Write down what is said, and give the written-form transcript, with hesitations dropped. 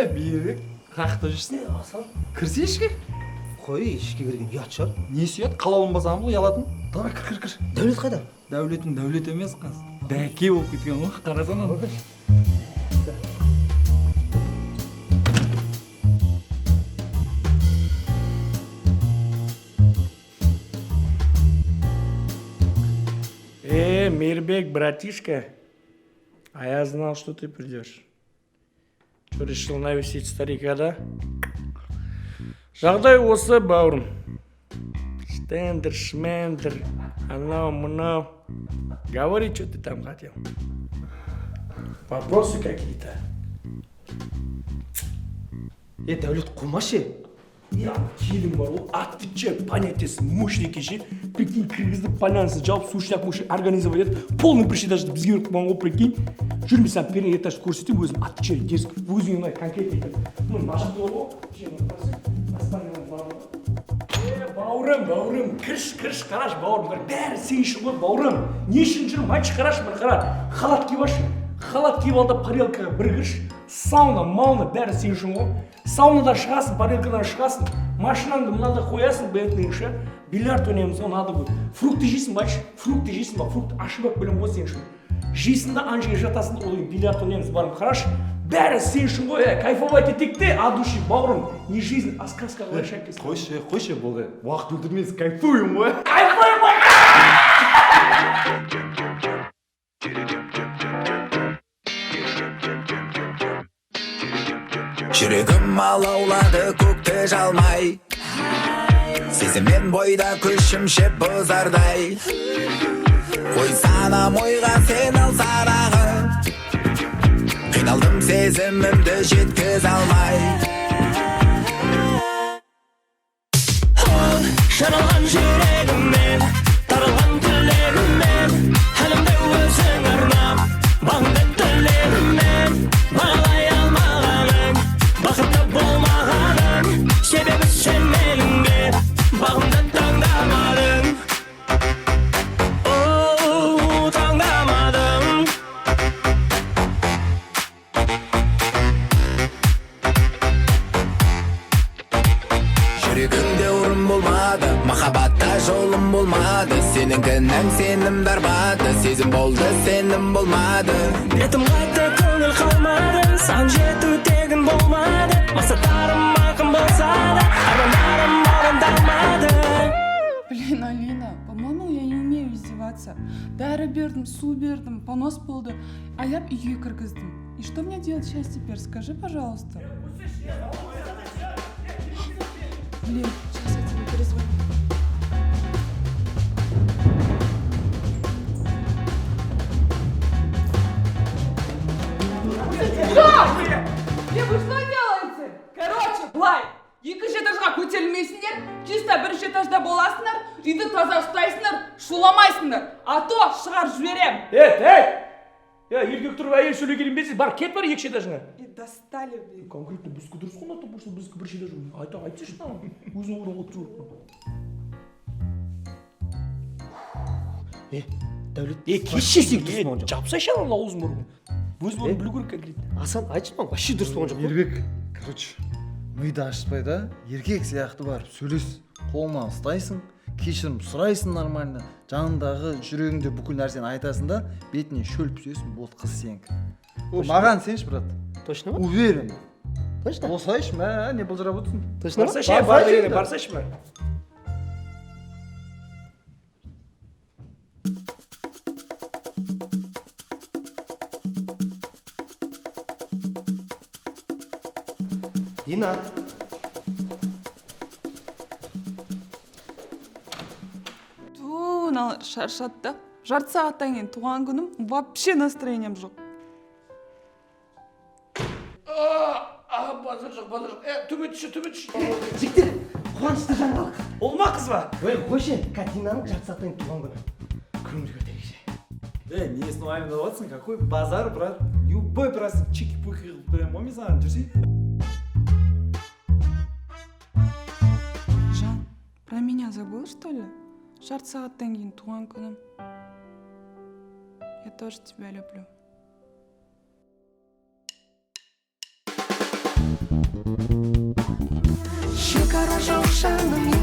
Берік, қаяқта жүрсің? Асан. Кірсе ішке. Қой, ішке кірген ұят шығар. Несі ұят? Қалауын басамын ғой, ұялатын. Давай, кір, кір, кір. Дәулет қайда? Дәулетің дәулет емес қыз. Дәке болып кеткен ғой, қарасana. Мирбек, братишка, а я знал, что ты придешь. Что, решил навестить старика, да? Жағдай осы, бауырым. Штендер, шмендер, анау, мынау. Говори, что ты там хотел. Вопросы какие-то? Е, Дәулет, қумашы. Я келін бар ғой, отвечаю, понятиесі мощный екен ше. Прикинь, кіргізді, полянысын жауып, сушняк мощный организовать етіп, полный пришли, даже бізге беріп қойған ғой, прикинь. Жүр, мен саған первый этаж көрсетемін өзім, отвечаю, дерзко, өзіңе ұнайды конкретно екен. Міне, мына жақта бар ғой, ше, мына қарасаң, настанияның барлығы. Е, бауырым, бауырым, кірші, кірші, қарашы, бауырым, қара, бәрі сен үшін ғой, бауырым. Не үшін жүрмін, айтшы, қарашы, міне, қара, халат киіп алшы, халат киіп ал да парилкаға бір кірші, сауна, мауна, бәрі сен үшін ғой. Саунадан шығасың, парилкадан шығасың, машинаңды мынада қоясың, бентли ше, бильярд ойнаймыз ғой, надо будет. Фрукты жейсің ба, айтшы, фрукты жейсің ба, фрукт ашып алып келемін ғой сен үшін. Жейсің да ана жерге жатасың да, одан кейін бильярд ойнаймыз, барып қарашы, бәрі сен үшін ғой, е, кайфовать етейік те, от души, бауырым, не жизнь, а сказка ғой, шәкес. Қойшы, қойшы, болды. Уақыт өлтірмейміз, кайфуем ғой. Кайфуем ғой! Жүрегім алаулады көкті жалмай, сезіммен бойда күшім шеп бұзардай. Қойсана ойға сен алсадағы, қиналдым сезімімді жеткізе алмай. Жаралған жүрегіммен, таралған тілегіммен, әнімді өзің арнап, бағыңды тілегіммен. Бағалай алмағаның, бақытты болмағаның, себебі сен меніңге бағымды таңдамадың. Оу, таңдамадың. Жүрегіңде орын болмады, махаббатта жолым болмады, сенің кінәң сенім дарбады, сезім болды, сенім болмады. Бетім қайтты, көңіл қалмады, саған жету тегін болмады, мақсаттарым айқын болса да, армандарым орындалмады. Блин, Алина, по-моему, я не умею издеваться. Дәрі бердім, су бердім, понос болды, аяп үйге кіргіздім. И что мне делать сейчас теперь, скажи, пожалуйста. Блин, сейчас я тебе перезвоню. Е, вы что делаете? Короче, былай, екінші этажға көтерілмейсіңдер, чисто бірінші этажда боласыңдар, үйді таза ұстайсыңдар, шуламайсыңдар, а то шығарып жіберем. Е, ей! Е, еркек тұрып әйел сөйлеген емес, бар, кет бар екінші этажыңа. И достали, блин. Конкретно біздікі дұрыс қой, потому что біздікі бірінші этаж. Айта, айтсайшы маған. Өзің орын қойып жүр. Е, Дәулет, Е, вообще сен дұрыс болған жоқ. Жапсайшы ана аузын бар ғой. Өз орнын білу керек конкретно. Асан, айтшы маған, вообще дұрыс болған жоқ қой. Мейірбек, короче, миды ашпай да, еркек сияқты барып сөйлес, қолынан ұстайсың, кешірім сұрайсың нормально, жаныңдағы жүрегіңде бүкіл нәрсені айтасың да, бетіне шөліп түсесің, болды, қыз сенікі. О, маған сенші, брат. Точно ма? Уверен. Точно? Осылайшы, мә, не былжырап отырсың? Точно ма? Барсайшы, е, бар дегенде барсайшы, бар. Дина. Ту, мыналар шаршады да. Жарты сағаттан кейін туған күнім, вообще настроением жоқ. А, базар жоқ, базар жоқ. Е, төмен түсші, төмен түсші. Жігіттер, қуанышты жаңалық. Ол ма, қыз ба? Ой, қойшы, Катинаның жарты сағаттан кейін туған күні. Көңіл көтерейікші. Ей, несін уайымдап жатырсың? Какой базар, брат? Любой праздник чики пуки қылып беремін ғой мен саған, жүрсей. Жан, про меня забыл, что ли? Жарты сағаттан кейін туған күнім. Я тоже тебя люблю. Шекара жоқ, жаным.